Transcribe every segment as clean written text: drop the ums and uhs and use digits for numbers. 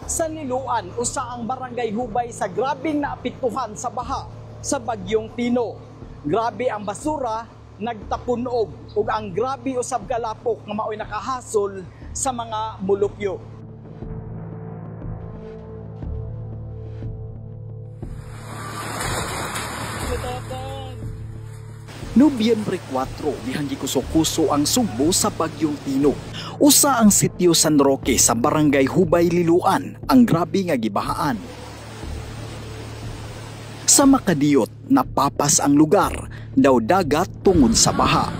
Sa Liloan, usa ang barangay Hubay sa grabeng naapektuhan sa baha sa bagyong Tino. Grabe ang basura, nagtapunog ug ang grabe usab kalapok nga maoy nakahasol sa mga mulupyo. Nobyembre 4, mihanggi kuso-kuso ang Sugbo sa bagyong Tino. Usa ang sitio San Roque sa barangay Hubay, Liloan ang grabe nga gibahaan. Sa makadiyot, napapas ang lugar, daw dagat tungod sa baha.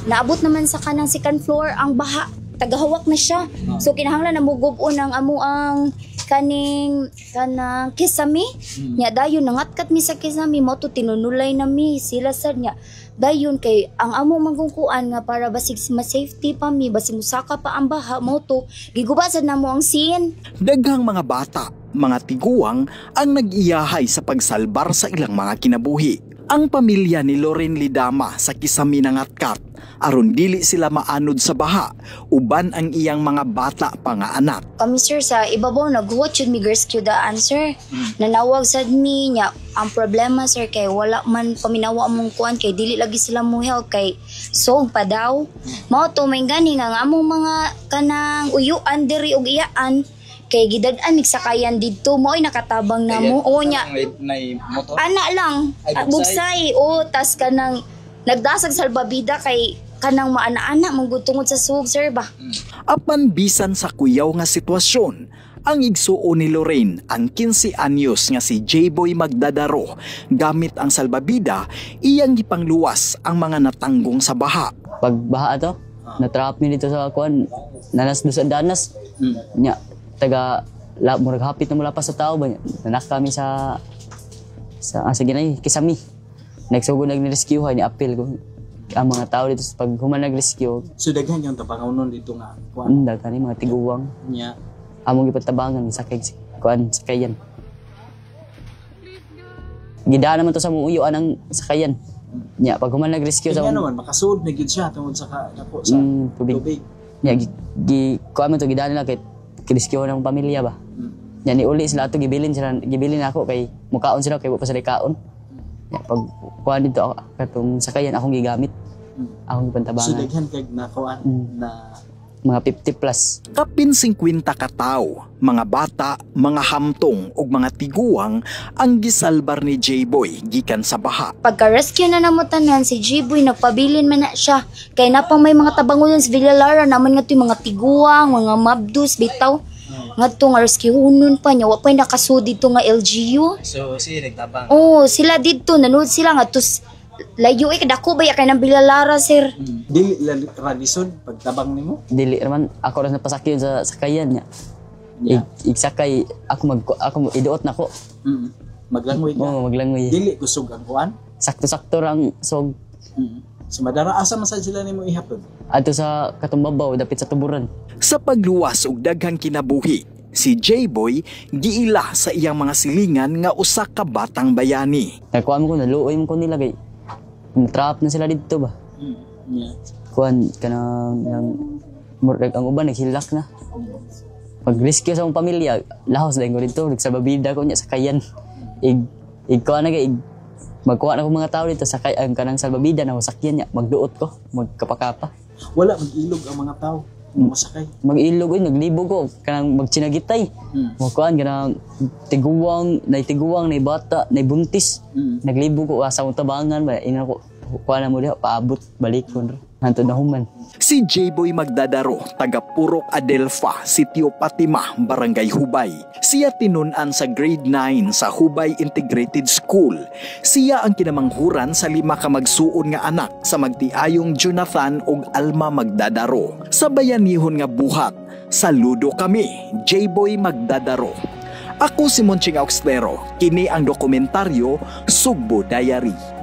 Naabot naman sa kanang second floor ang baha, tagahawak na siya. So kinahanglan na mugub-on ang amo ang kaning kanang kisame. Nya dayon nangatkat mi sa kisame mo to tinunulay na mi sila sad nya. Dayon kay ang amo manggungkuan nga para basig ma-safety pa mi basig musaka pa ang baha mo to giguba sad namo ang scene. Daghang mga bata, mga tiguang ang nag-iyahay sa pagsalbar sa ilang mga kinabuhi. Ang pamilya ni Loren Lidama sa kisame nangatkat aron dili sila maanod sa baha uban ang iyang mga bata pa nga anak. Kami sir sa ibabaw naghuwat yun mi rescue daan sir. Nanawag sad mi nya ang problema sir kay wala man paminawa among kuan kay dili lagi sila mo help kay sog pa daw. Mao to may gani nga ang among mga kanang uyuan diri og iyaan kay gidad-an migsakayan didto mao'y nakatabang namo. O nya nay motor ana lang. Ay, bugsay. O tas kanang nagdasag salbabida kay kanang maana-ana mong tungod sa sug sir ba. Apan bisan sa kuyaw nga sitwasyon, ang igsuo ni Lorraine ang 15 anyos nga si J-Boy Magdadaro gamit ang salbabida iyang gipangluwas ang mga natanggong sa baha. Pag baha ato, natrap mi dito sa kuan, nanas dusan danas. Nya taga la murag hapit na mula pa sa tao ba nanak kami sa sa ginay kisami. Nagsugod nag rescue ni appeal ko ang mga tao dito sa pag human nag-rescue. So daghan yung tabangonon dito nga kuan. Daghan ni mga tiguang. Nya among gipatabangan sakay kuan sakayan. Gidaan naman to sa mong uyuan ang sakayan. Nya pag human nag-rescue sa mong naman makasuod na gyud siya tungod sa dako sa tubig. Nya gi kuan man to gidaan nila kay kirescue ng pamilya ba. Nya ni uli sila ato gibilin sila gibilin ako kay mukaon sila kay wa pa sila kaon. Nya pag kuan dito ako katong sakayan akong gigamit. Akong gipantabangan. So daghan kag nakuan na mga 50 plus. Kapin 50 ka tawo, mga bata, mga hamtong ug mga tiguang ang gisalbar ni J-Boy gikan sa baha. Pagka-rescue na namo tanan si J-Boy nagpabilin man na siya. Kay napang may mga tabangonon sa Villa Lara naman ngadto mga tiguang, mga mabdus bitaw. Ngadto nga rescue hunon pa niya, wa pay nakasud dito nga LGU. So si nagtabang. Oh, sila didto nanood sila ngadto layo eh kadako ba kay nang Villa Lara sir. Dili ralisod pagtabang nimo? Dili raman ako ra napasakyon sa sakayan niya. Igsakay ako mag ako iduot nako. Maglangoy ka. Oo, maglangoy. Dili kusog ang kuan. Sakto-sakto rang sog. So madara asa man sad sila nimo ihapon? Adto sa Katumbabaw dapit sa tuburan. Sa pagluwas og daghang kinabuhi, si J-Boy giila sa iyang mga silingan nga usa ka batang bayani. Nagkuan ko naluoy man ko nila kay natrap na sila dito ba. Yeah. Kuan kanang murag ang uban naghilak na. Pag rescue sa akong pamilya, lahos dahil ko dito, nagsalbabida ko niya sakayan. Ig kuan na kay magkuha na ko mga tao dito sakay ang kanang salbabida na sakyan niya, magduot ko, magkapakapa. Wala mag-ilog ang mga tao. Masakay. Mag-ilog oy, naglibog ko kanang magchinagitay. Magkuan kanang tiguang, nay tiguang, nay bata, nay buntis. Naglibog ko sa akong tabangan ba ina ko kuan na mo diha paabot balikon hantod na human. Si J-Boy Magdadaro, taga Purok Adelfa, Sitio Fatima, Barangay Hubay. Siya tinun-an sa grade 9 sa Hubay Integrated School. Siya ang kinamanghuran sa 5 ka magsuon nga anak sa magtiayong Jonathan ug Alma Magdadaro. Sa bayanihon nga buhat, saludo kami, J-Boy Magdadaro. Ako si Monching Auxtero, kini ang dokumentaryo Sugbo Diary.